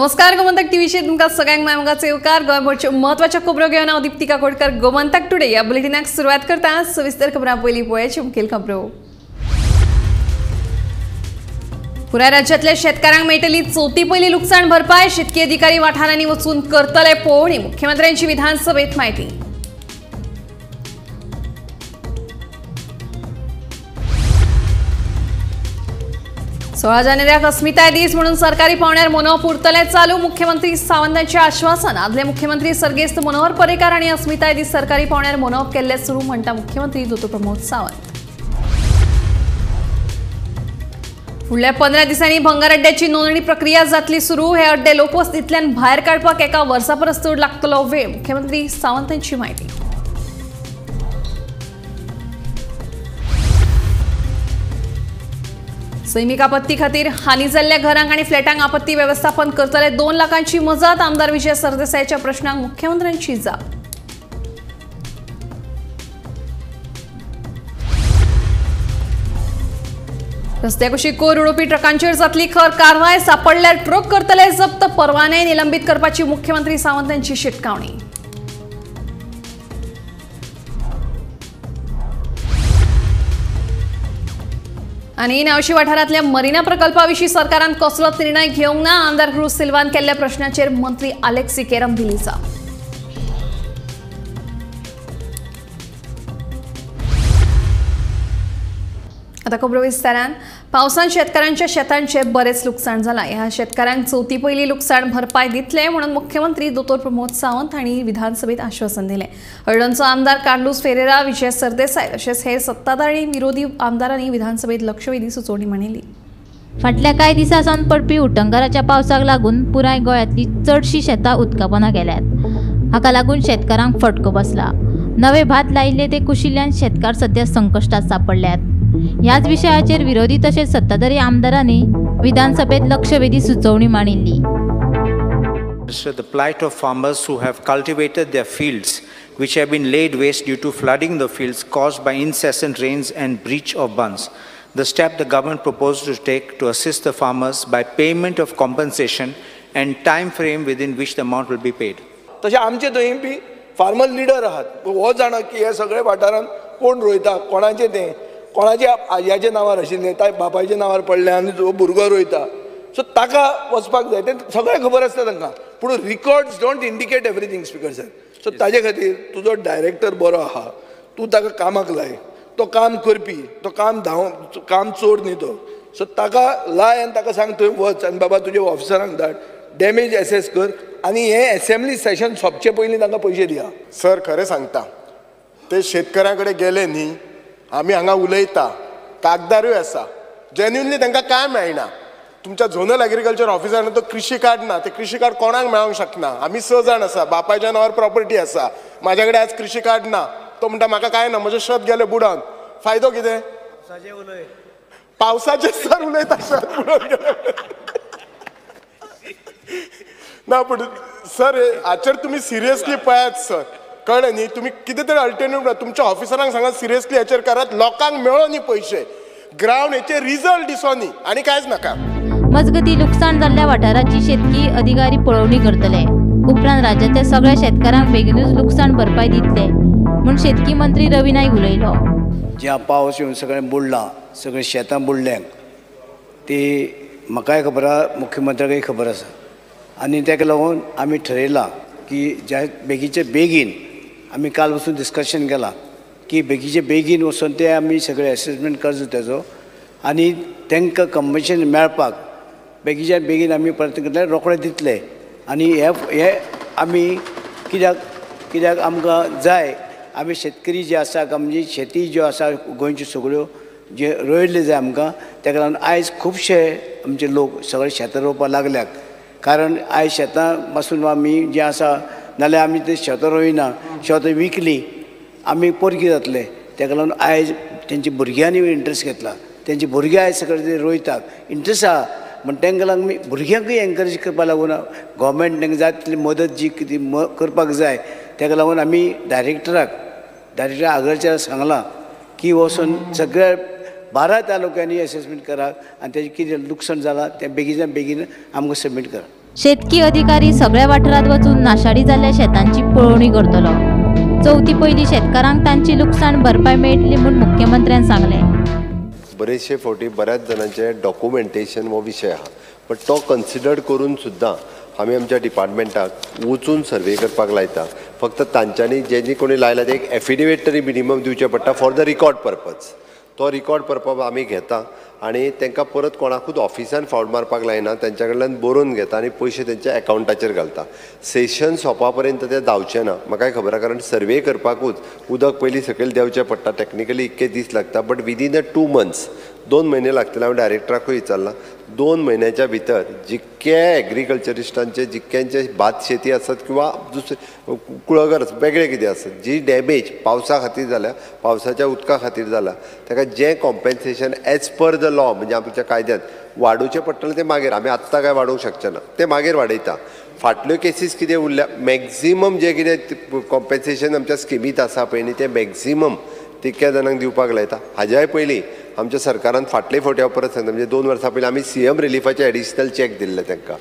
नमस्कार, गोमंतक टीव्हीचेर तुमकां सगळ्यांक माय येवकार. गोंयभरच्यो म्हत्वाच्यो खबरो घेवन हांव दीप्ती काकोडकर गोमंतक टुडे ह्या बुलेटिनाक सुरवात करता. सविस्तर खबरां पयलीं पळोवया मुखेल खबरो. पुराय राज्यांतल्या शेतकारांक मेळटली चवथी पयली लुकसाण भरपाय. शेतकी अधिकारी वाठारांनी वचून करतले पळोवणी. मुख्यमंत्र्यांची विधानसभेत म्हायती. सोळा जानेवारीक अस्मिताय दीस म्हणून सरकारी पावण्यार मनोवप उरतलें चालू. मुख्यमंत्री सावंतांचें आश्वासन. आदले मुख्यमंत्री सर्गेस्त मनोहर पर्रीकार हांणी अस्मिताय दीस सरकारी पावण्यार मनोवप केल्लें सुरू म्हणटा मुख्यमंत्री दोतोर प्रमोद सावंत. फुडल्या 15 दिसांनी भंगार अड्ड्याची नोंदणी प्रक्रिया जातली सुरू. हे अड्डे लोकवस्तींतल्यान भायर काडपाक एका वर्सा परस चड लागतलो वेळ. मुख्यमंत्री सावंतांची म्हायती. सैमीक आपत्ती खातीर हानी जाल्ल्या घरांक आनी फ्लॅटांक आपत्ती वेवस्थापन करतले 2 लाखांची मजत. आमदार विजय सरदेसायाच्या प्रश्नांक मुख्यमंत्र्यांची जाप. रस्त्या कुशीक कोयर उडोवपी ट्रकांचेर जातली खर कारवाय. सापडल्यार ट्रक करतले जप्त. परवाने निलंबीत करपाची मुख्यमंत्री सावंत यांची शिटकावणी. आनी नावशी वाठारांतल्या मरिना प्रकल्पाविशीं सरकारान कसलोच निर्णय घेवंक ना. आमदार क्रूज सिल्वान केल्ल्या प्रश्नाचेर मंत्री आलेक्स सिकेरान दिली जाप. आता खबरो विस्तारान. पावसान शेतकारांच्या शेतांचे बरेच लुकसाण जालां. ह्या शेतकारांक चवथी पयली लुकसाण भरपाय दितले म्हणून मुख्यमंत्री दोतोर प्रमोद सावंत हांणी विधानसभेत आश्वासन दिलें. हळदणचो आमदार कार्लूस फेरेरा, विजय सरदेसाय तशेंच हेर सत्ताधारी आनी विरोधी आमदारांनी विधानसभेत लक्षवेधी सुचोवणी मांडिल्ली. फाटल्या कांय दिसां सावन पडपी उटंगाराच्या पावसाक लागून पुराय गोंयांतली चडशीं शेतां उदकापोना गेल्यात. हाका लागून शेतकारांक फटको बसला. नवे भात लायिल्ले ते कुशिल्ल्यान शेतकार सध्या संकश्टात सांपडल्यात. ह्याच विशयाचेर विरोधी तशेंच सत्ताधारी आमदारांनी विधानसभेत लक्षवेधी सुचोवणी मांडिल्ली. The plight of farmers who have cultivated their fields which have been laid waste due to flooding the fields caused by incessant rains and breach of bunds. The step the government proposed to take to assist the farmers by payment of compensation and time frame within which the amount will be paid. तशें आमचे थंय बी farmer leader आहात. हो जाणा की हे सगळे वाठारांत कोण रोयता, कोणाचें तें, कोणाच्या आज्याच्या नांवार आशिल्लें, ताच्या बापायच्या नांवार पडलें आनी जो भुरगो रोयता सो ताका वचपाक जाय. तें सगळें खबर आसता तांकां, पूण records don't indicate everything speaker sir. So ताजे खातीर तुजो डायरेक्टर बरो आहा, तूं ताका कामाक लाय, तो काम करपी, तो काम धांव, काम चोर न्ही तो. सो ताका लाय आनी ताका सांग थंय वच आनी बाबा तुज्या ऑफिसरांक धाड, डॅमेज एसेस कर आनी हें एसेंब्ली सेशन सोंपचे पयलीं तांकां पयशे दिया. सर खरें सांगता, ते शेतकऱ्यां कडेन गेले न्ही, आमी हांगा उलयता, कागदारूय आसा, जेन्युनली तांकां कांय मेळना. तुमच्या झोनल एग्रीकल्चर ऑफिसरान तो कृषी कार्ड ना, ते कृषी कार्ड कोणाक मेळोंक शकना. आमी 6 जाण आसा, बापायच्या नांवार प्रॉपर्टी आसा, म्हाज्या कडेन आज कृषी कार्ड ना. तो म्हणटा म्हाका कांय ना, म्हजें शेत गेलें बुडोन. फायदो कितें? पावसाचेर सर उलयता, शेत बुडोन गेलें ना. पूण सर हाचेर तुमी सिरियसली पळयात सर, कळ्ळें न्ही? तुमी कितें तरी अल्टरनेटिव्ह तुमच्या ऑफिसरांक सांगा, सिरियसली हाचेर करात. लोकांक मेळो न्ही पयशे, ग्रावंड हेचेर रिजल्ट दिसो न्ही, आनी कांयच नाका. मजगती लुकसाण जाल्ल्या वाठाराची शेतकी अधिकारी पळोवणी करतले. उपरांत राज्यातल्या सगळ्या शेतकारांक बेगीनूच लुकसाण भरपाय दितले म्हूण शेतकी मंत्री रवी नायक उलयलो. ज्या पावस येवन सगळें बुडलां, सगळीं शेतां बुडल्यांक, ती म्हाकाय खबर आसा, मुख्यमंत्र्याकय खबर आसा. आनी ताका लागून आमी ठरयलां की ज्या बेगीचे बेगीन, आमी काल वचून डिस्कशन केलां की बेगीचे बेगीन वचून ते आमी सगळे एसेसमेंट करचो तेजो आनी तांकां कंपन्सेशन मेळपाक बेगीच्या बेगीन आमी प्रयत्न करतले, रोखडे दितले. आनी हे आमी कित्याक आमकां जाय, आमी शेतकरी जे आसा, आमची शेती ज्यो आसा गोंयच्यो सगळ्यो जे रोयल्ले जाय आमकां, ताका लागून आयज खुबशे आमचे लोक सगळे शेतां रोवपाक लागल्यात. कारण आयज शेतां पासून आमी जें आसा, नाल्यार आमी ते शेतां रोयना, शेतां विकली आमी पोरकी जातले. ताका लागून आयज तेंच्या भुरग्यांनी इंट्रस्ट घेतला, तेंची भुरगीं आयज सगळे ते रोयतात, इंट्रस्ट आहा. म्हण तांकां लागून आमी भुरग्यांकूय एनकरेज करपाक लागून गव्हर्मेंट तांकां जाय तितली मदत जी कितें करपाक जाय. ताका लागून आमी डायरेक्टर आगरच्यार सांगलां की वचून सगळ्या 12 तालुक्यांनी एसेसमेंट करात आनी तेजें कितें लुकसाण जालां तें बेगीन बेगीन आमकां सबमीट करात. शेतकी अधिकारी सगळ्या वाठारांत वचून नाशाडी जाल्ल्या शेतांची पळोवणी करतलो. चवथी पयलीं शेतकारांक तांची लुकसाण भरपाय मेळटली म्हूण मुख्यमंत्र्यान सांगलें. बरेचशे फावटी बऱ्याच जाणांचे डॉक्युमेंटेशन हो विशय आहा, बट तो कन्सिडर करून सुद्दां आमी आमच्या डिपार्टमेंटाक वचून सर्वे करपाक लायता. फक्त तांच्यांनी जेनी कोणी लायला ते एक एफिडेवीट तरी मिनिमम दिवचें पडटा फॉर the record purpose. तो रिकॉर्ड पर्पज आमी घेता आनी तांकां परत कोणाकूच ऑफिसान फावट मारपाक लायना, तांच्या कडल्यान बरोवन घेता आनी पयशे तेंच्या एकावंटाचेर घालता. सेशन सोंपा पर्यंत ते धांवचे ना, म्हाकाय खबर आहा, कारण सर्वे करपाकूच उदक पयलीं सकयल देंवचें पडटा, टॅक्निकली इतके दीस लागता. बट विदीन अ 2 मंथ्स, 2 म्हयने लागतले. हांवें डायरेक्टराकूय विचारलां, 2 म्हयन्याच्या भितर जितके एग्रीकल्चरिस्टांचे जितक्यांचे भात शेती आसत किंवा दुसरे कुळागर वेगळे कितें आसत, जी डॅमेज पावसा खातीर जाल्या, पावसाच्या उदका खातीर जाला, ताका जें compensation as per the law म्हणजे आमच्या कायद्यान वाडोवचें पडटलें तें मागीर. आमी आत्तां कांय वाडोवंक शकचे ना, तें मागीर वाडयता. फाटल्यो केसीस कितें उरल्या, मॅक्झिमम जें कितें कॉम्पेन्सेशन आमच्या स्किमींत आसा पळय न्ही, तें मॅक्झिमम तितक्या जाणांक दिवपाक लायता. हाज्याय पयलीं आमच्या सरकारान फाटले फावटी हांव परत सांगता, म्हणजे 2 वर्सां पयलीं आमी सीएम रिलिफाचे एडिशनल चॅक दिल्ले तांकां,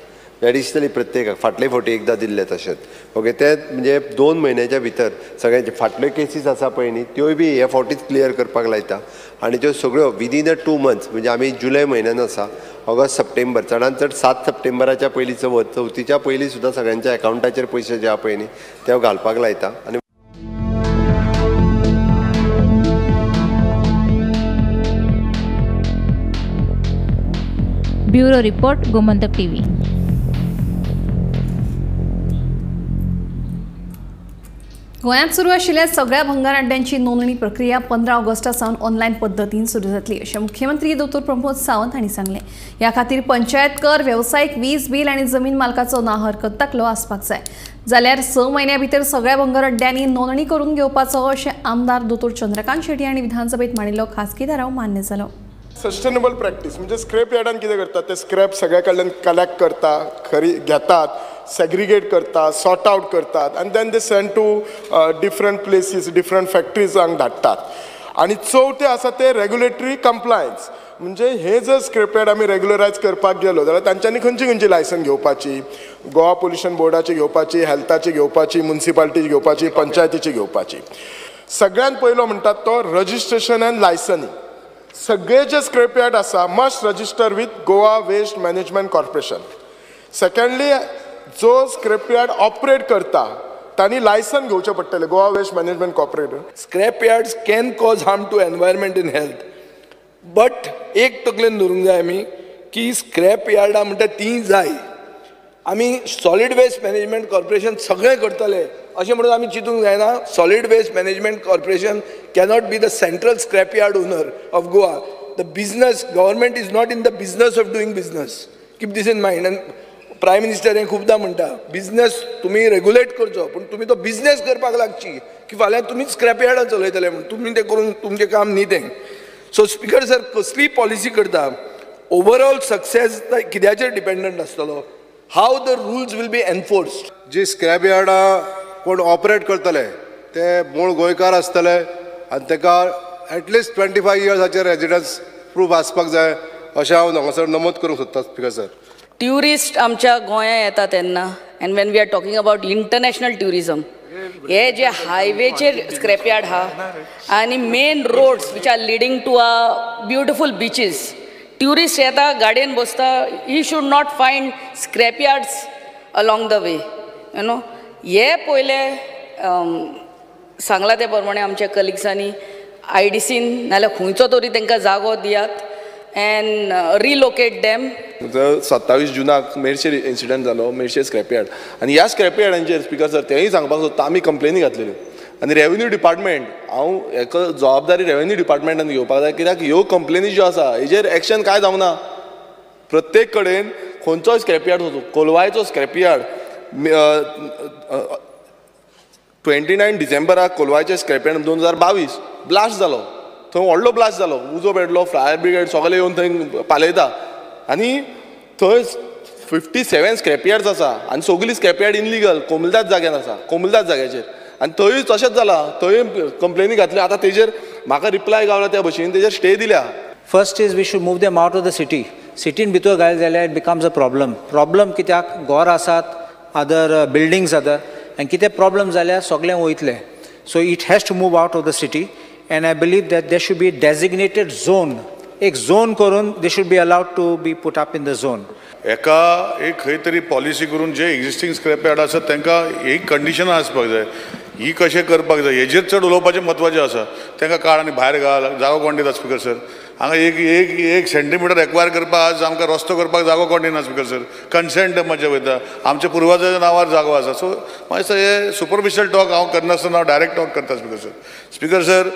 एडिशनली प्रत्येकाक फाटले फावटी एकदां दिल्ले तशेंच. ओके, ते म्हणजे 2 म्हयन्याच्या भितर सगळ्यांचे फाटल्यो केसीस आसा पळय न्ही, त्योय बी हे फावटीच क्लियर करपाक लायता. आनी त्यो सगळ्यो विदीन अ 2 मंथ्स, म्हणजे आमी जुलय म्हयन्यान आसा, ऑगस्ट सप्टेंबर, चडान चड 7 सप्टेंबराच्या पयलीं चवथीच्या पयलीं सुद्दां सगळ्यांच्या एकावंटाचेर पयशे जे आहा पळय न्ही ते घालपाक लायता. आनी ब्युरो रिपोर्ट, गोमंतक टीव्ही. गोंयांत सुरू आशिल्ल्या सगळ्या भंगार अड्ड्यांची नोंदणी प्रक्रिया 15 ऑगस्टा सावन ऑनलायन पद्दतीन सुरू जातली अशें मुख्यमंत्री दोतोर प्रमोद सावंत हांणी सांगलें. ह्या खातीर पंचायत कर, वेवसायीक वीज बील आनी जमीन मालकाचो ना हरकत दाखलो आसपाक जाय. जाल्यार 6 म्हयन्या भितर सगळ्या भंगार अड्ड्यांनी नोंदणी करून घेवपाचो अशें आमदार दोतोर चंद्रकांत शेट्टी हांणी विधानसभेत मांडिल्लो खासगी थाराव मान्य जालो. सस्टेनेबल प्रॅक्टीस म्हणजे स्क्रॅप यार्डान कितें करतात, ते स्क्रॅप सगळ्या कडल्यान कलेक्ट करता, खरी घेतात, सेग्रिगेट करतात, सॉर्ट आउट करतात आनी then they send to different places, different फॅक्टरीजांक धाडटात. आनी चवथें आसा तें रेगुलेटरी कंप्लायन्स, म्हणजे हे जर स्क्रॅप यार्ड आमी रेगुलरायज करपाक गेलो जाल्यार तांच्यांनी खंयची खंयची लायसन घेवपाची, गोवा पोल्युशन बोर्डाची घेवपाची, हेल्थाची घेवपाची, मुन्सिपालिटीची घेवपाची, पंचायतीची घेवपाची. सगळ्यात पयलो म्हणटात तो रजिस्ट्रेशन अँड लायसनिंग. सगळे जे स्क्रॅप यार्ड आसा must register with Goa waste management corporation. Secondly, जो स्क्रॅप यार्ड ऑपरेट करता तांणी लायसन घेवचें पडटलें Goa waste management corporation. Scrap yards can cause harm to environment and health, but एक तकलेन धरूंक जाय आमी की स्क्रॅप यार्डां म्हणटा तीं जाय. आमी सॉलीड वेस्ट मॅनेजमेंट कॉर्पोरेशन सगळें करतले अशें म्हणून आमी चिंतूंक जायना. Solid waste management corporation cannot be the central scrap yard owner of Goa. The business, government is not in the business of doing business. Keep this in mind. And prime minister हें खुबदां म्हणटा, business तुमी regulate करचो, पूण तुमी तो business करपाक लागची की फाल्यां तुमीच स्क्रॅप यार्डां चलयतले म्हूण तुमी तें करून तुमचें काम न्ही तें. सो स्पीकर सर, कसलीय पॉलिसी करता, ओवरऑल सक्सेस कित्याचेर डिपेंडंट आसतलो, how the rules will be enforced. जी स्क्रॅप यार्डां कोण ऑपरेट करतले ते मूळ गोंयकार आसतले आनी ताका एटलिस्ट 25 इयर्साचे रेजिडन्स प्रूफ आसपाक जाय अशें हांव हांगासर नमूद करूंक सोदतां स्पीकर सर. ट्युरिस्ट आमच्या गोंया येता तेन्ना, and when we are talking about international tourism, हे जे हायवेचेर स्क्रॅप यार्ड आहा आनी main roads which are leading to a beautiful beaches, tourist येता गाडयेन बसता, he should not find scrap yards along the way, you know. हे पयले सांगलां ते प्रमाणे आमच्या कलिग्सांनी I D scene नाल्यार खंयचो तरी तांकां जागो दियात एंड रिलोकेट डॅम. 27 जुनाक मेरशे इन्सिडंट जालो, मेरशे स्क्रॅप यार्ड, आनी ह्या स्क्रॅप यार्डांचेर स्पीकर सर तेंय सांगपाक सोदता आमी कंप्लेनी घातलेल्यो आनी रेवेन्यू डिपार्टमेंट, हांव हेका जबाबदारी रेवेन्यू डिपार्टमेंटान घेवपाक जाय, कित्याक ह्यो कंप्लेनी ज्यो आसा हेजेर एक्शन कांय जावना. प्रत्येक कडेन खंयचोय स्क्रॅप यार्ड वचूं, कोलवायचो स्क्रॅप यार्ड 29 डिसेंबराक कोलवायचे स्क्रॅप यार्ड 2022 ब्लास्ट जालो, थंय व्हडलो ब्लास्ट जालो, उजो पेटलो, फायर ब्रिगेड सगळे येवन थंय पालयता आनी थंय 57 स्क्रॅप यार्ड्स आसा आनी सगळीं स्क्रॅप यार्ड इनलिगल कोमुलदाद जाग्यान आसा, कोमुलदाद जाग्याचेर, आनी थंय तशेंच जालां, थंय कंप्लेनी घातल्यो. आतां तेजेर म्हाका रिप्लाय गावला त्या भशेन तेजेर स्टे दिल्या. First is we should move them out of the city. सिटीन भितर घायले जाल्यार it becomes a problem. Problem कित्याक घर आसात, अदर बिल्डिंग्स अदर, आनी कितें प्रॉब्लम जाल्यार सगळें वयतलें. So it has to move out of the city and I believe that there should be designated zone. एक झोन करून they should be allowed to be put up in the zone. एका एक खंय तरी policy करून जे existing scrap yard आसा तांकां एक कंडिशनां आसपाक जाय, ही कशें करपाक जाय हेजेर चड उलोवपाचें म्हत्वाचें आसा. तांकां काड आनी भायर घाल, जागो कोण दिता स्पीकर सर? हांगा एक एक एक सेंटीमिटर एक्वायर करपाक आज आमकां रस्तो करपाक जागो कोण दिना स्पीकर सर? कन्सेंट मजा वयता, आमच्या पुर्वजाच्या नांवार जागो आसा. सो म्हाका दिसता हे सुपरफिशियल टॉक हांव करनासतना हांव डायरेक्ट टॉक करता स्पीकर सर. स्पीकर सर,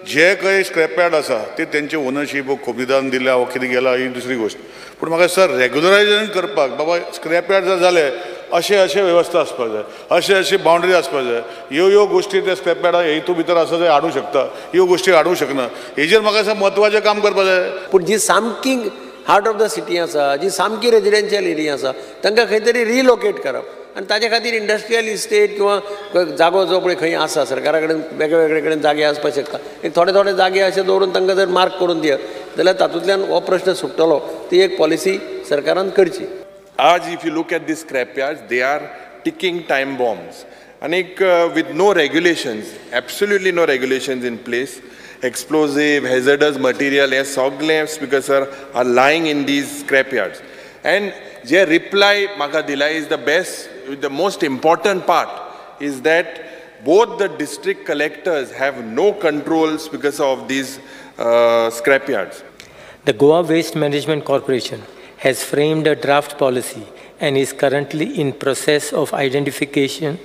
जे काही स्क्रॅप यार्ड आसा ते तेंचे ओनरशीप खोबीदान दिल्या वा कितें गेला ही दुसरी गोश्ट, पूण म्हाका दिसता रेगुलरायजेशन करपाक बाबा स्क्रॅप यार्ड जर जाले अशें अशें वेवस्था आसपाक जाय, अशें अशी बाउंड्री आसपाक जाय, ह्यो ह्यो गोश्टी त्या स्क्रॅप यार्डा हितून भितर आसा ते हाडूंक शकता, ह्यो गोश्टी हाडूंक शकना, हेजेर म्हाका दिसता म्हत्वाचें काम करपाक जाय. पूण जी सामकी हार्ट ऑफ the city आसा, जी सामकी रेजिडेन्शियल एरिया आसा, तांकां खंय तरी रिलोकेट करप आनी ताजे खातीर इंडस्ट्रियल इस्टेट किंवा जागो जो पळय खंय आसा सरकारा कडेन वेगळे वेगळे कडेन जागे आसपाक शकता, एक थोडे थोडे जागे अशे दवरून तांकां जर मार्क करून दियत जाल्यार तातूंतल्यान हो प्रश्न सुट्टलो. ती एक पॉलिसी सरकारान करची. आज if you look at this scrap yards, they are ticking time bombs आनीक with no regulations, absolutely no regulations in place. Explosive hazardous material हें सगळें speaker sir are lying in these scrap yards. And J reply म्हाका दिला is the best, the most important part is that both the district collectors have no controls because of these scrap yards. The Goa Waste Management Corporation has framed a draft policy and is currently in process of identification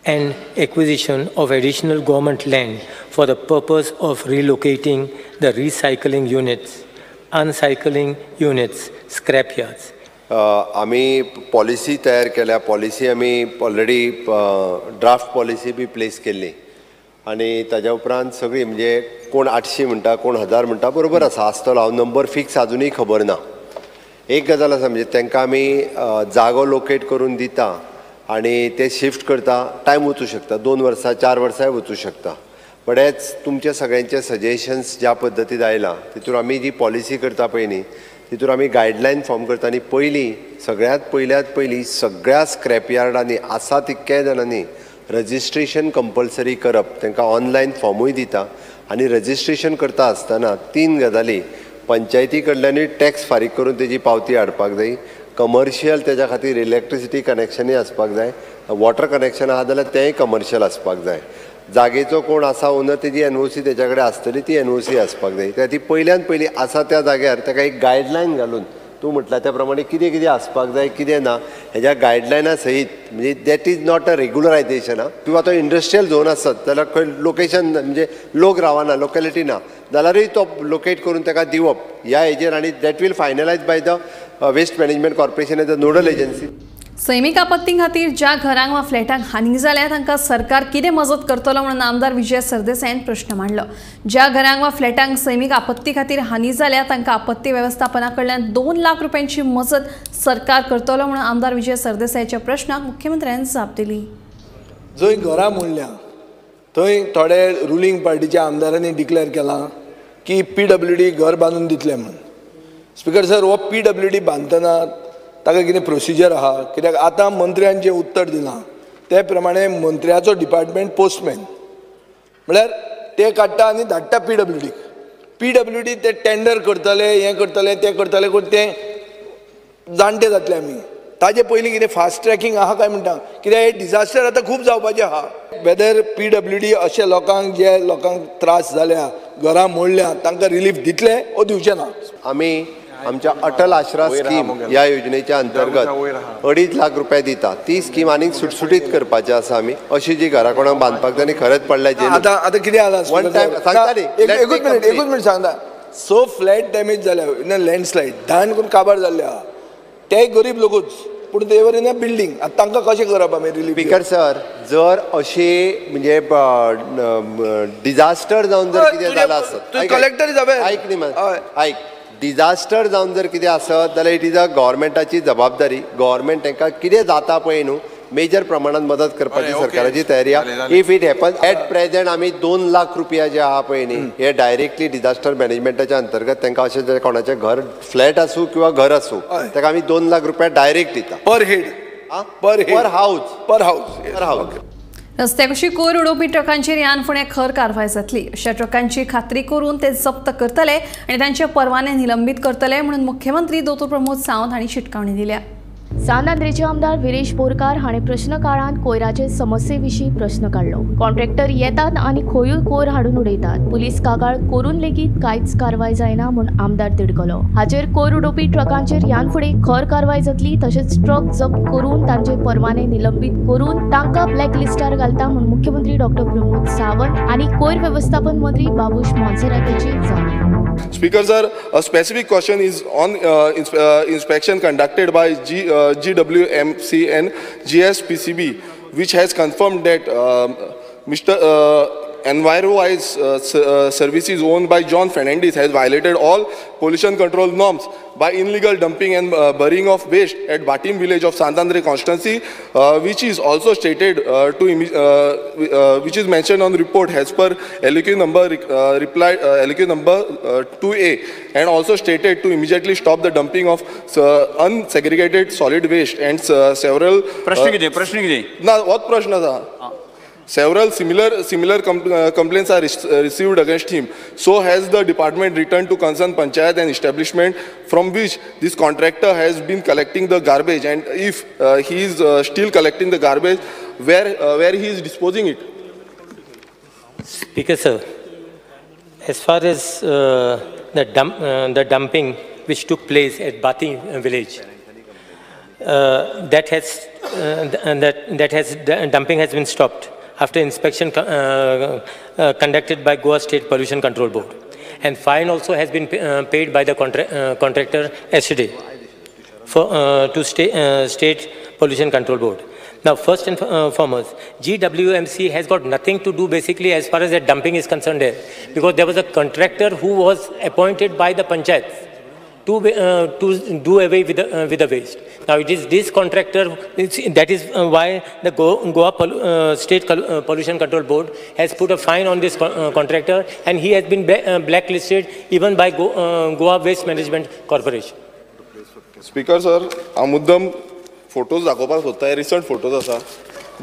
and acquisition of additional government land for the purpose of relocating the recycling units, uncycling units, scrap yards. आमी policy तयार केल्या, policy आमी already draft policy बी place केल्ली आनी ताज्या उपरांत सगळी म्हणजे कोण 800 म्हणटा, कोण 1000 म्हणटा, बरोबर आसा आसतलो, हांव नंबर फिक्स आजुनूय खबर ना. एक गजाल आसा म्हणजे तांकां आमी जागो लोकेट करून दिता आनी ते शिफ्ट करता, टायम वचूं शकता, 2 वर्सां 4 वर्सांय वचूं शकता. बट एज तुमच्या सगळ्यांचे सजेशन्स ज्या पद्दतीन आयला तितून आमी जी पॉलिसी करता पळय न्ही तितून आमी गायडलायन फॉर्म करता आनी पयलीं सगळ्यांत पयल्यात पयलीं सगळ्या स्क्रॅप यार्डांनी आसा तितक्या जाणांनी रजिस्ट्रेशन कंपल्सरी करप, तांकां ऑनलायन फॉर्मूय दिता आनी रजिस्ट्रेशन करता आसतना 3 गजाली, पंचायती कडल्यानूय टॅक्स फारीक करून तेजी पावती हाडपाक जाय, कमर्शियल तेज्या खातीर इलेक्ट्रिसिटी कनेक्शनूय आसपाक जाय, वॉटर कनेक्शन आहा जाल्यार तेंय कमर्शियल आसपाक जाय, जागेचो कोण आसा ओनर तेजी एनओसी तेज्या कडेन आसतली ती एनओसी आसपाक जाय. त्या खातीर पयल्यान पयलीं आसा त्या जाग्यार ताका एक गायडलायन घालून तूं म्हटलां त्या प्रमाणे कितें कितें आसपाक जाय कितें ना हेज्या गायडलायना सहीत, म्हणजे that is not a regularisation. आं, किंवा तो इंडस्ट्रियल झोन आसत जाल्यार खंय लोकेशन म्हणजे लोक रावना, लोकेलिटी ना जाल्यारूय तो लोकेट करून ताका दिवप ह्या हेजेर, आनी that will finalise by the waste management corporation as a nodal agency. सैमीक आपत्ती खातीर ज्या घरांक वा फ्लॅटांक हानी जाल्या तांकां सरकार कितें मजत करतलो म्हणून आमदार विजय सरदेसायान प्रश्न मांडलो. ज्या घरांक वा फ्लॅटांक सैमीक आपत्ती खातीर हानी जाल्या तांकां आपत्ती वेवस्थापना कडल्यान 2 लाख रुपयांची मजत सरकार करतलो म्हणून आमदार विजय सरदेसायाच्या प्रश्नाक मुख्यमंत्र्यान जाप दिली. जंय घरां मोडल्या थंय थोडे रुलींग पार्टीच्या आमदारांनी डिक्लेअर केलां की पीडब्ल्यूडी घर बांदून दितले म्हणून. स्पीकर सर, हो पीडब्ल्यूडी बांदतना ताका कितें प्रोसिजर आहा? कित्याक आतां मंत्र्यान जें उत्तर दिलां ते प्रमाणे मंत्र्याचो डिपार्टमेंट पोस्टमॅन म्हळ्यार ते काडटा आनी धाडटा पीडब्ल्यूडीक. पीडब्ल्यूडी ते टेंडर करतले, हें करतले, तें करतले, कोण तें जाणटे जातले आमी. ताजे पयलीं कितें फास्ट ट्रॅकिंग आहा काय म्हणटा? कित्याक हे डिजास्टर आतां खूब जावपाचें आहा. वेदर पीडब्ल्यूडी अशे लोकांक जे लोकांक त्रास जाल्या, घरां मोडल्या, तांकां रिलीफ दितले ओ दिवचें ना? आमी आमच्या अटल आश्रा स्कीम ह्या योजनेच्या अंतर्गत 2.5 लाख रुपये दिता, ती स्कीम आनीक सुटसुटीत करपाची आसा आमी. अशी जी घरां कोणाक बांदपाक जाय आनी खरेंच पडल्या जे आतां आतां कितें जाला वन टायम सांगता न्ही, एकूच मिनट, एकूच मिनट सांगता. 6 फ्लॅट डॅमेज जाल्या, लँडस्लायड धान करून काबार जाल्ले आहा, ते गरीब लोकूच, पूण ते वर इन अ बिल्डींग. आतां तांकां कशें करप आमी रिलीफ? स्पीकर सर, जर अशी म्हणजे डिजास्टर जावन जर कितें जालां आसत, कलेक्टर ऐक न्ही, ऐक, डिजास्टर जावन जर कितें आसत जाल्यार it is a गव्हर्मेंटाची जबाबदारी. गव्हर्मेंट तांकां कितें जाता पळय न्हू मेजर प्रमाणात मदत करपाची सरकाराची तयारी आहा. If it happens at present आमी 2 लाख रुपया जे आहा पळय न्ही हे डायरेक्टली डिझास्टर मॅनेजमेंटाच्या अंतर्गत तांकां अशें जर कोणाचें घर फ्लॅट आसूं किंवा घर आसूं ताका आमी 2 लाख रुपया डायरेक्ट दिता. Per head, per house, per house, per house. रस्त्याकुशी कोयर उडोवपी ट्रकांचेर ह्यान फुडें खर कारवाय जातली. अशा ट्रकांची खात्री करून ते जप्त करतले आनी तांचे परवाने निलंबीत करतले म्हणून मुख्यमंत्री दोतोर प्रमोद सावंत हांणी शिटकावणी दिल्या. सांत आंद्रेचे आमदार विरेश बोरकार हाणें प्रश्न काळांत कोयराचे समस्ये विशीं प्रश्न काडलो. कॉन्ट्रॅक्टर येतात आनी खंयूय कोयर हाडून उडयतात. पुलीस कागाळ करून लेगीत कांयच कारवाय जायना म्हूण आमदार तिडकलो. हाचेर कोयर उडोवपी ट्रकांचेर ह्यान फुडें खर कारवाय जातली, तशेंच ट्रक जप्त करून तांचे परवाने निलंबीत करून तांकां ब्लॅक लिस्टार घालता म्हूण मुख्यमंत्री डॉक्टर प्रमोद सावंत आनी कोयर व्यवस्थापन मंत्री बाबूश मोन्सेराताची जाप. Speaker sir, a specific question is on inspection conducted by GWMC and GSPCB, which has confirmed that Mr. EnviroWise Services owned by John Fernandez has violated all pollution control norms by illegal dumping and burying of waste at Batim village of Sant Andre constituency, which is also stated which is mentioned on the report as per LQ number reply LQ number 2A, and also stated to immediately stop the dumping of unsegregated solid waste and several. प्रश्न कितें? प्रश्न कितें? ना, होच प्रश्न आसा. Several similar complaints are received against him. So has the department returned to concerned panchayat and establishment from which this contractor has been collecting the garbage, and if he is still collecting the garbage, where he is disposing it? Speaker sir, as far as the dumping which took place at Bati village, dumping has been stopped after inspection conducted by Goa State Pollution Control Board, and fine also has been paid by the contractor yesterday for to State Pollution Control Board. Now, first and foremost, GWMC has got nothing to do basically as far as the dumping is concerned there, because there was a contractor who was appointed by the panchayat to do away with the waste. Now it is this contractor, that is why the Goa State Pollution Control Board has put a fine on this contractor, and he has been blacklisted even by Goa Waste Management Corporation. Speaker sir, हांव मुद्दम photos दाखोवपाक सोदता. हे recent photos आसा.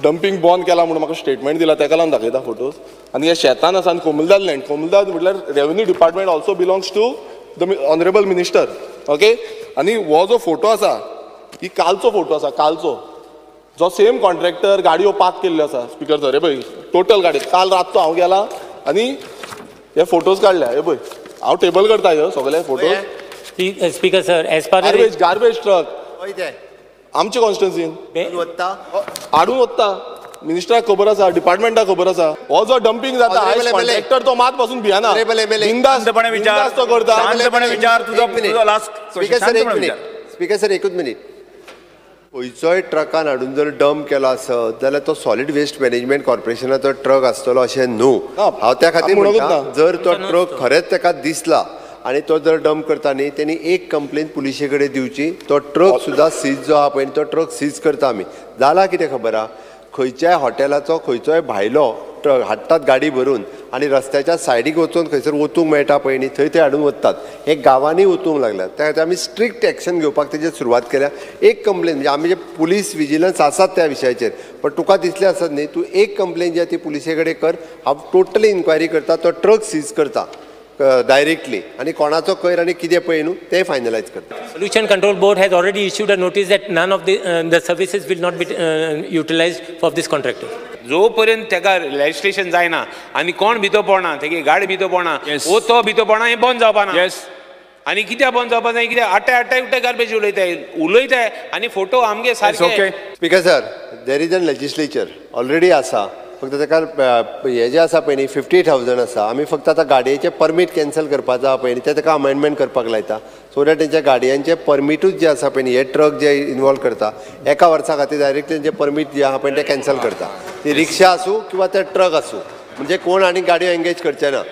Dumping बंद केला म्हणून म्हाका स्टेटमेंट दिला, तेका लागून दाखयता फोटोज. आनी हे शेतान आसा आनी कोमुलदाद लँड, कोमुलदाद म्हटल्यार revenue department also belongs to the honourable minister. Okay, आनी हो जो फोटो आसा ही कालचो फोटो आसा, कालचो जो सेम कॉन्ट्रॅक्टर गाडयो पार्क केल्ल्यो आसा. स्पीकर सर, हे पळय टोटल गाडी काल रातचो हांव गेला आनी हे फोटोज काडल्या. हे पळय हांव टेबल करता ह्यो सगळे photos. Speaker sir, as far garbage garbage truck आमचे कॉन्स्टिट्युन्सीन हाडून वता. मिनिस्टराक खबर आसा, डिपार्टमेंटाक खबर आसा. हो जो डंपींग जाता कॉन्ट्रॅक्टर तो मात पासून भियना, बिंदासपणे विचार तो करता. शांतपणे विचार तुजो लास्ट. स्पीकर सर, एकूच मिनीट. खंयचोय ट्रकान हाडून जर डंप केलो आसत जाल्यार तो सॉलिड वेस्ट मॅनेजमेंट कॉर्पोरेशनाचो ट्रक आसतलो अशें न्हू. हांव त्या खातीर म्हणटा, जर तो ट्रक खरेंच ताका दिसला आनी तो जर डंप करता न्ही, तेणी एक कंप्लेन पुलिशे कडेन दिवची. तो ट्रक सुद्दां सीज जो आहा पळय तो ट्रक सीज करता आमी. जाला कितें खबर आहा, खंयच्याय हॉटेलाचो खंयचोय भायलो ट्रक हाडटात गाडी भरून आनी रस्त्याच्या सायडीक वचून खंयसर वचूंक मेळटा पळय न्ही थंय ते हाडून वतात. हे गांवांनी वचूंक लागल्यात. त्या खातीर आमी स्ट्रिक्ट एक्शन घेवपाक तेजेर सुरवात केल्या. एक कंप्लेन म्हणजे आमी जे पुलीस विजिलन्स आसात त्या विशयाचेर, पण तुका दिसलें आसत न्ही, तूं एक कंप्लेन जी आसा ती पुलिसे कडेन कर. हांव टोटली इन्क्वायरी करता, तो ट्रक सीज करता डायरेक्टली आनी कोणाचो कोयर आनी कितें पळय न्हू तें फायनलायज करता. Pollution Control Board has already issued a notice that none of the services will not be utilized for this contractor. जो पर्यंत तेका लेजिस्लेशन जायना आनी कोण भितर पडना, तेगे गाडी भितर पडना, वो तो भितर पडना, हें बंद जावपाना. आनी कित्याक बंद जावपा जाय? कित्याक आटे आटे उटे गार्बेज उलयताय उलयताय आनी फोटो आमगे सारके. Speaker sir, there is an legislature already आसा. फक्त ताका हे जे आसा पळय न्ही 50,000 आसा. आमी फक्त आतां गाडयेचें परमीट कॅन्सल करपाचो आहा पळय न्ही, तें ताका अमेंडमेंट करपाक लायता, सो that तेंच्या गाडयांचें परमिटूच जें आसा पळय न्ही, हे ट्रक जे इनवॉल्व करता एका वर्सा खातीर डायरेक्ट तेंचें परमीट जें आहा पळय तें कॅन्सल करता. ती रिक्षा आसूं किंवा ते ट्रक आसूं, म्हणजे कोण आनी गाडयो एंगेज करचे ना.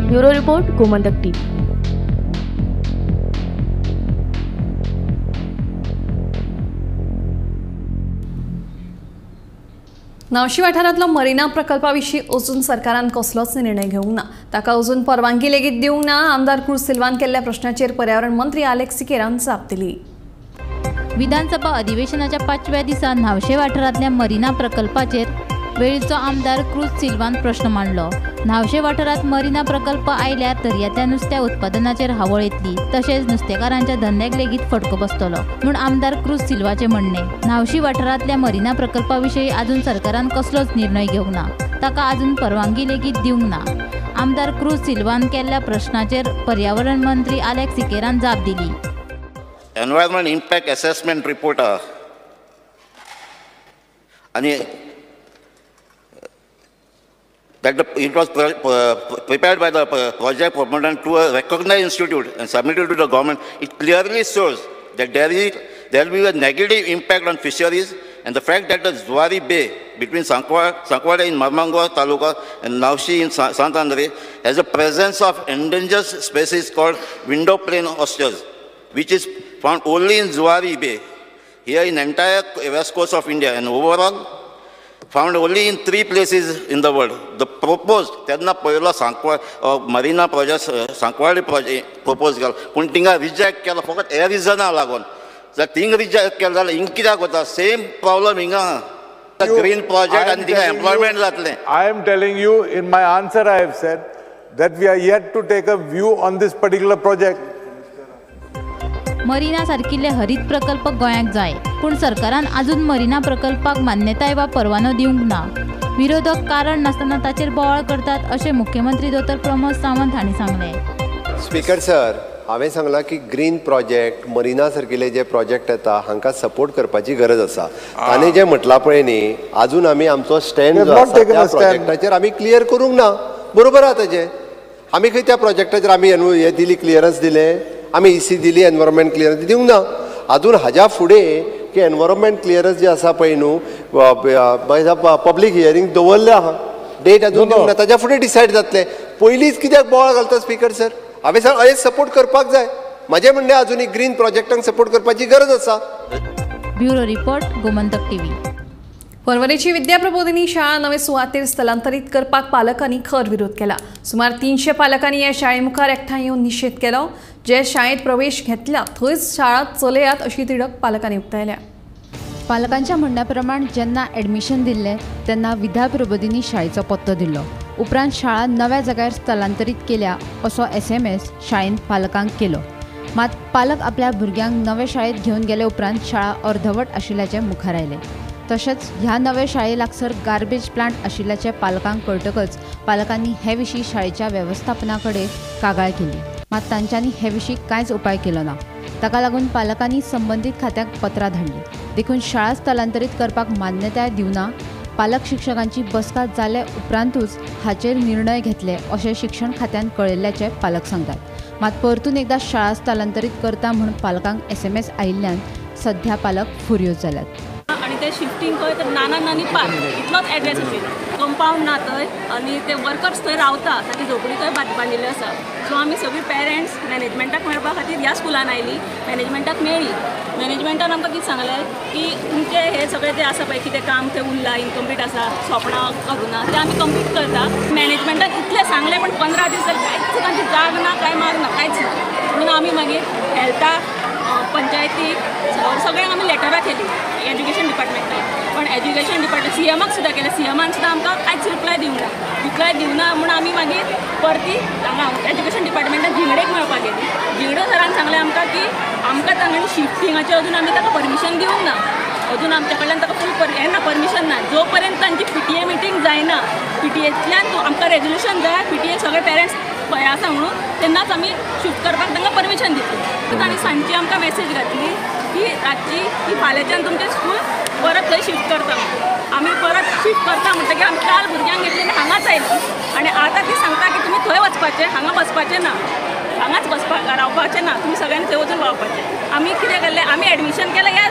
Bureau report, Gomantak TV. नावशी वाठारांतलो मरिना प्रकल्पा विशीं अजून सरकारान कसलोच निर्णय घेवंक ना. ताका अजून परवानगी लेगीत दिवंक ना. आमदार क्रूज सिल्वान केल्ल्या प्रश्नाचेर पर्यावरण मंत्री आलेक्स सिकेरान जाप दिली. विधानसभा अधिवेशनाच्या 5व्या दिसा न्हावशे वाठारांतल्या मरिना प्रकल्पाचेर वेळीचो आमदार क्रूज सिल्वान प्रश्न मांडलो. न्हावशे वाठारांत मरिना प्रकल्प आयल्यार दर्यांतल्या नुस्त्या उत्पादनाचेर हावळ येतली, तशेंच नुस्तेकारांच्या धंद्याक लेगीत फटको बसतलो म्हूण आमदार क्रूज सिल्वाचें म्हणणें. न्हावशी वाठारांतल्या मरिना प्रकल्पा विशीं अजून सरकारान कसलोच निर्णय घेवंक ना, ताका अजून परवानगी लेगीत दिवंक ना. आमदार क्रूज सिल्वान केल्ल्या प्रश्नाचेर पर्यावरण मंत्री आलेक्स सिकेरान जाप दिली. एनवायरमेंट इम्पॅक्ट एसेसमेंट रिपोर्ट आनी that it was prepared by the project proponent to a recognized institute and submitted to the government. It clearly shows that there will be a negative impact on fisheries, and the fact that the Zuari Bay between Sankwada in Marmangua Taluka and Navshi in Sant Andre has a presence of endangered species called window plane oysters, which is found only in Zuari Bay, here in entire west coast of India, and overall found only in 3 places in the world. The proposed, तेन्ना पयलो Sancoale marina project Sancoale project propose केलो, पूण थिंगा reject केलो फकत ह्या रिजना लागून. जर थिंग रिजेक्ट केलो जाल्यार हिंग कित्याक वता? सेम प्रॉब्लम हिंगा ग्रीन प्रोजेक्ट आनी थिंगा एम्प्लॉयमेंट जातलें. I am telling you in my answer I have said that we are yet to take a view on this particular project. Marina सारकिल्ले हरीत प्रकल्प गोंयाक जाय, पूण सरकारान अजून मरिना प्रकल्पाक मान्यताय वा परवानो दिवंक ना. विरोधक कारण नासतना ताचेर बोवाळ करतात अशें मुख्यमंत्री दोतोर प्रमोद सावंत हांणी सांगलें. स्पीकर सर, हांवें सांगलां की ग्रीन प्रोजेक्ट मरिना सारकिल्ले जे प्रोजेक्ट येता हांकां सपोर्ट करपाची गरज आसा. ताणें जें म्हटलां पळय न्ही, आजून आमी आमचो स्टँड जो आसा त्या प्रोजेक्टाचेर आमी क्लियर करूंक ना. बरोबर आहा ताजें. आमी खंय त्या प्रोजेक्टाचेर आमी हें दिली, क्लियरन्स दिलें, आमी ई सी दिली, एनवायरमेंट क्लियरन्स दिवंक ना. आजून हाज्या फुडें की एनवायरमेंट क्लियरन्स जे आसा पळय न्हू, पब्लीक हियरींग दवरलें आहा, डेट अजून दिवंक ना, ताज्या फुडें डिसायड जातलें. पयलींच कित्याक बोवाळ घालता स्पीकर सर? हांवें सांग अशें सपोर्ट करपाक जाय. म्हाजें म्हणणें आजुनूय ग्रीन प्रोजेक्टांक सपोर्ट करपाची गरज आसा. Bureau report, Gomantak TV. पर्वरेची Vidyaprabodhini शाळा नवे सुवातेर स्थलांतरीत करपाक पालकांनी खर विरोध केला. सुमार 300 पालकांनी ह्या शाळे मुखार एकठांय येवन निशेध केलो. जे शाळेत प्रवेश घेतला थंयच शाळा चलयात अशी तिडक पालकांनी उक्तायल्या. पालकांच्या म्हणण्या प्रमाण जेन्ना एडमिशन दिल्लें तेन्ना विद्याप्रबोधिनी शाळेचो पत्तो दिल्लो. उपरांत शाळा नव्या जाग्यार स्थलांतरीत केल्या असो SMS शाळेन पालकांक केलो. मात पालक आपल्या भुरग्यांक नवे शाळेत घेवन गेले उपरांत शाळा अर्धवट आशिल्ल्याचें मुखार आयलें. तशेंच ह्या नवे शाळे लागसर गार्बेज प्लांट आशिल्ल्याचें पालकांक कळटकच पालकांनी हे विशीं शाळेच्या वेवस्थापना कडेन कागाळ केली. मात तांच्यांनी हे विशीं कांयच उपाय केलो ना. ताका लागून पालकांनी संबंदीत खात्याक पत्रां धाडलीं. देखून शाळा स्थलांतरीत करपाक मान्यताय दिवना पालक शिक्षकांची बसका जाले उपरांतूच हाचेर निर्णय घेतले अशें शिक्षण खात्यान कळयल्ल्याचें पालक सांगतात. मात परतून एकदा शाळा स्थलांतरीत करता म्हूण पालकांक SMS आयिल्ल्यान सध्या पालक फुर्योज जाल्यात. आनी ते शिफ्टींग खंय तर नाना नानी पार्क इतलोच एड्रेस आशिल्लो. कंपावंड ना थंय आनी ते वर्कर्स थंय रावता, ताची झोपडी थंय बांदिल्ली आसा. सो आमी सगळीं पेरंट्स मॅनेजमेंटाक मेळपा खातीर ह्या स्कुलान आयली, मॅनेजमेंटाक मेळ्ळी. मॅनेजमेंटान आमकां कितें सांगलें की तुमचें हें सगळें जें आसा पळय कितें काम थंय उरलां, इनकम्प्लीट आसा, सोपणां करूं ना, तें आमी कंप्लीट करता. मॅनेजमेंटान इतलें सांगलें पण 15 दीस जाले कांयच तांची जाग ना, कांय मार ना, कांयच ना. म्हणून आमी मागीर हेल्थाक, पंचायतीक सगळ्यांक आमी लेटरां केली एज्युकेशन डिपार्टमेंटाक. पण एज्युकेशन डिपार्टमेंट सीएमाक सुद्दां केलें, सीएमान सुद्दां आमकां कांयच रिप्लाय दिवंक ना. रिप्लाय दिवना म्हूण आमी मागीर परती हांगा एज्युकेशन डिपार्टमेंटान झिंगडेक मेळपाक गेली. झिंगडे सरान सांगलें आमकां की आमकां तांणी शिफ्टिंगाचें अजून आमी ताका परमिशन दिवंक ना, अजून आमच्या कडल्यान ताका फूल हें ना, परमिशन ना. जो पर्यंत तांची PTA meeting जायना, PTAंतल्यान आमकां रेजोल्युशन जाय, PTA सगळे पेरंट्स हें आसा म्हणून तेन्नाच आमी शिफ्ट करपाक तांकां परमिशन दितली. तांणी सांजची आमकां मॅसेज घातली की रातची की फाल्यांच्यान तुमचें स्कूल परत थंय शिफ्ट करता. आमी परत शिफ्ट करता म्हणटकीर आमी काल भुरग्यांक घेतली आनी हांगाच आयली. आनी आतां ती सांगता की तुमी थंय वचपाचें, हांगा बसपाचें ना, हांगाच बसपाक रावपाचें ना, तुमी सगळ्यांनी थंय वचून रावपाचें. आमी कितें केल्लें, आमी एडमिशन केलें. ह्या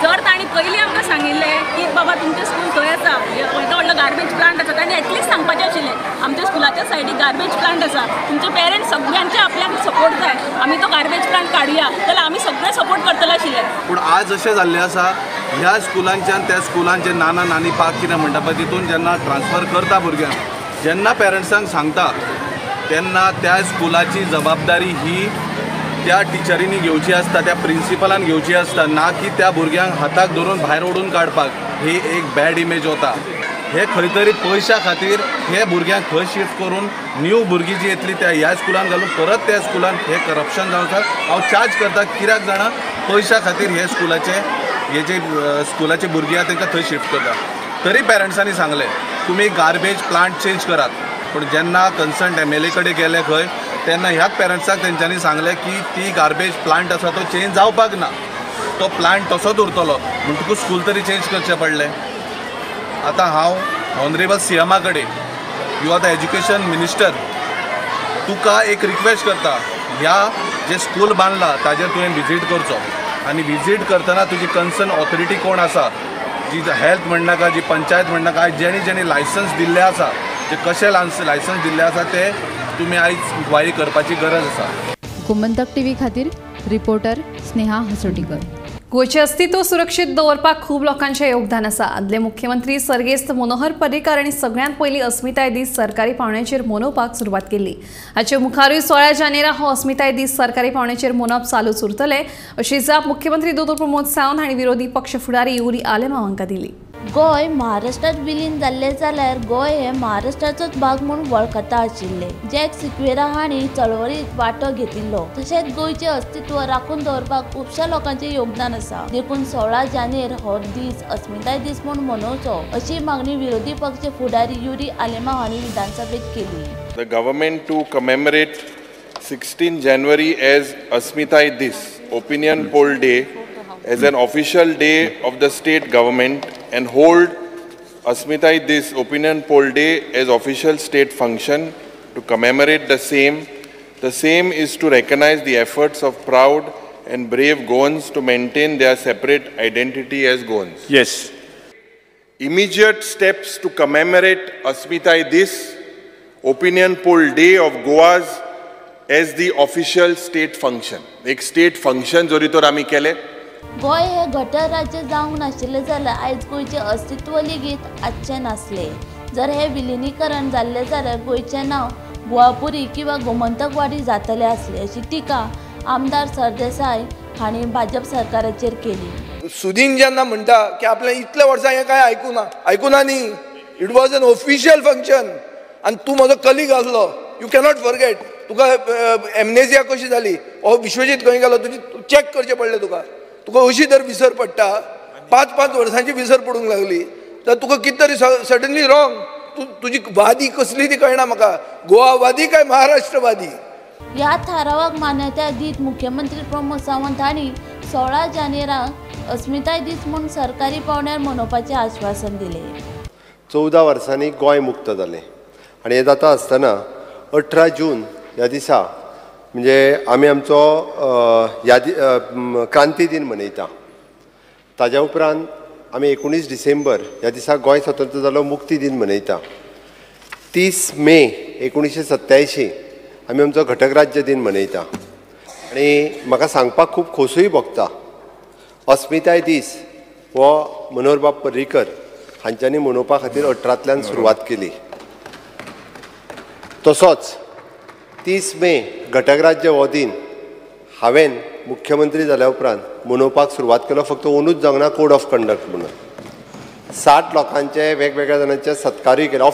जर तांणी पयलीं आमकां सांगिल्लें की बाबा तुमचें स्कूल थंय आसा, येदो व्हडलो गार्बेज प्लांट आसा, तांणी एटलिस्ट सांगपाचें आशिल्लें आमच्या स्कुलाच्या सायडीक गार्बेज प्लांट आसा, तुमचे पेरंट्स सगळ्यांचे आपल्याक सपोर्ट जाय, आमी तो गार्बेज प्लांट काडुया, जाल्यार आमी सगळे सपोर्ट करतले आशिल्ले. पूण आज अशें जाल्लें आसा ह्या स्कुलांच्यान त्या स्कुलान जे नाना नानी पार्क कितें म्हणटा पळय तितून जेन्ना ट्रान्सफर करता भुरग्यांक, जेन्ना पेरंट्सांक सांगता तेन्ना त्या स्कुलाची जबाबदारी ही त्या टिचरींनी घेवची आसता, त्या प्रिंसिपलान घेवची आसता, ना की त्या भुरग्यांक हाताक धरून भायर ओडून काडपाक. ही एक बॅड इमेज वता. हे खंय तरी पयशा खातीर हे भुरग्यांक खंय शिफ्ट करून न्यू भुरगीं जी येतली त्या ह्या स्कुलान घालून परत त्या स्कुलान हे करप्शन जावन आसा. हांव चार्ज करता कित्याक जाणा, पयशा खातीर हे स्कुलाचे हे जे स्कुलाचे भुरगीं आसा तांकां थंय शिफ्ट करता. तरी पेरंट्सांनी सांगलें तुमी गार्बेज प्लांट चेंज करात, पूण जेन्ना कन्सर्न MLA कडेन गेले खंय तेन्ना ह्याच पेरंट्साक तेंच्यांनी सांगलें की ती गार्बेज प्लांट आसा तो चेंज जावपाक ना, तो प्लांट तसोच उरतलो, म्हणटकूच स्कूल तरी चेंज करचें पडलें. आतां हांव ऑनरेबल CMA कडेन, you are the education minister, तुका एक रिक्वेस्ट करता, ह्या जे स्कूल बांदला ताजेर तुवें विजीट करचो आनी विजीट करतना तुजी कन्सर्न ऑथॉरिटी कोण आसा, जी हेल्थ म्हणनाका, जी पंचायत म्हणनाका, जेणी जेणी लायसन्स दिल्लें आसा, जे कशें लायसन्स दिल्लें आसा ते तुमी आयज इन्क्वायरी करपाची गरज आसा. गोमंतक टीव्ही खातीर रिपोर्टर स्नेहा हसोटीकर. गोंयचें अस्तित्व सुरक्षीत दवरपाक खूब लोकांचें योगदान आसा. आदले मुख्यमंत्री सर्गेस्त मनोहर पर्रीकार हांणी सगळ्यांत पयलीं अस्मिताय दीस सरकारी पावंड्याचेर मनोवपाक सुरवात केल्ली. हाचे मुखारूय 16 जानेरा हो अस्मिताय दीस सरकारी पावंड्याचेर मनोवप चालूच उरतलें अशी जाप मुख्यमंत्री दोतोर प्रमोद सावंत हांणी विरोधी पक्ष फुडारी युरी आलेमांव हांकां दिली. गोंय महाराष्ट्रात विलीन जाल्ले जाल्यार गोंय हे महाराष्ट्राचोच भाग म्हूण वळखता आशिल्ले. जॅक सिक्वेरा हांणी चळवळीत वांटो घेतिल्लो. तशेंच गोंयचें अस्तित्व राखून दवरपाक खुबश्या लोकांचें योगदान आसा. देखून 16 जानेर हो दीस अस्मिताय दीस म्हूण मनोवचो अशी मागणी विरोधी पक्ष फुडारी युरी आलेमांव हांणी विधानसभेत केली. The government to commemorate 16 January as Asmitai Dis, Opinion Poll Day, as an official day of the state government and hold Asmitai Dis Opinion Poll Day as official state function to commemorate the same. The same is to recognize the efforts of proud and brave Goans to maintain their separate identity as Goans. Yes. Immediate steps to commemorate Asmitai Dis, Opinion Poll Day of Goa's as the official state function. एक state function जरी तर आमी केले. गोंय हे घटक राज्य जावंक नाशिल्लें जाल्यार आयज गोंयचें अस्तित्व लेगीत आसचें नासलें. जर हें विलिनीकरण जाल्लें जाल्यार गोंयचें नांव गोवापुरी किंवा गोमंतकवाडी जातलें आसलें अशी टिका आमदार सरदेसाय हांणी भाजप सरकाराचेर केली. सुदीन जेन्ना म्हणटा की आपल्या इतल्या वर्सां हें कांय आयकुना, आयकुना न्ही, it was an official function आनी तूं म्हजो कलीग आसलो, you cannot forget. तुका एमनेजिया कशी जाली, हो विश्वजीत खंय गेलो तुजी चॅक करचें पडलें तुका. तुका अशी जर विसर पडटा, 5-5 वर्सांची विसर पडूंक लागली तर तुका कितें तरी सडनली रॉंग. तूं तुजी वादी कसली ती कळना म्हाका, गोवावादी काय महाराष्ट्रवादी. ह्या थारावाक मान्यताय दीत मुख्यमंत्री प्रमोद सावंत हांणी 16 जानेराक अस्मिताय दीस म्हूण सरकारी पावंड्यार मनोवपाचें आश्वासन दिलें. 14 वर्सांनी गोंय मुक्त जालें आनी हें जाता आसतना 18 जून ह्या दिसा म्हणजे आमी आमचो यादी क्रांती दिन मनयता. ताज्या उपरांत आमी 19 डिसेंबर ह्या दिसा गोंय स्वतंत्र जालो मुक्ती दिन मनयता. 30 मे 1987 आमी आमचो घटक राज्य दिन मनयता. आनी म्हाका सांगपाक खूब खोसूय भोगता, अस्मिताय दीस हो मनोहरबाब पर्रीकर हांच्यांनी मनोवपा खातीर 18तल्यान सुरवात केली. तसोच 30 मे घटक राज्य हो दिन हांवें मुख्यमंत्री जाल्या उपरांत मनोवपाक सुरवात केलो. फक्त ओनूच जावंक ना कोड ऑफ कंडक्ट म्हणून 60 लोकांचे वेगवेगळ्या जाणांचे सत्कारूय केला,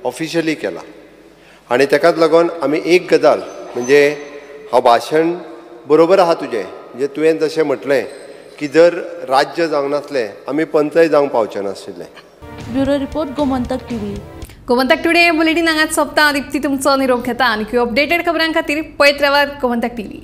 ऑफिशियली केला. आनी ताकाच लागून आमी एक गजाल म्हणजे हांव भाशण बरोबर आहा तुजें, म्हणजे तुवें जशें म्हटलें की जर राज्य जावंक नासलें आमी पंचय जावंक पावचे नाशिल्ले. Bureau report, Gomantak TV. Gomantak today bulletin हांगाच सोंपता. दीप्ती तुमचो निरोप घेता आनी अपडेटेड खबरां खातीर पळयत रावात गोमंतक टीव्ही.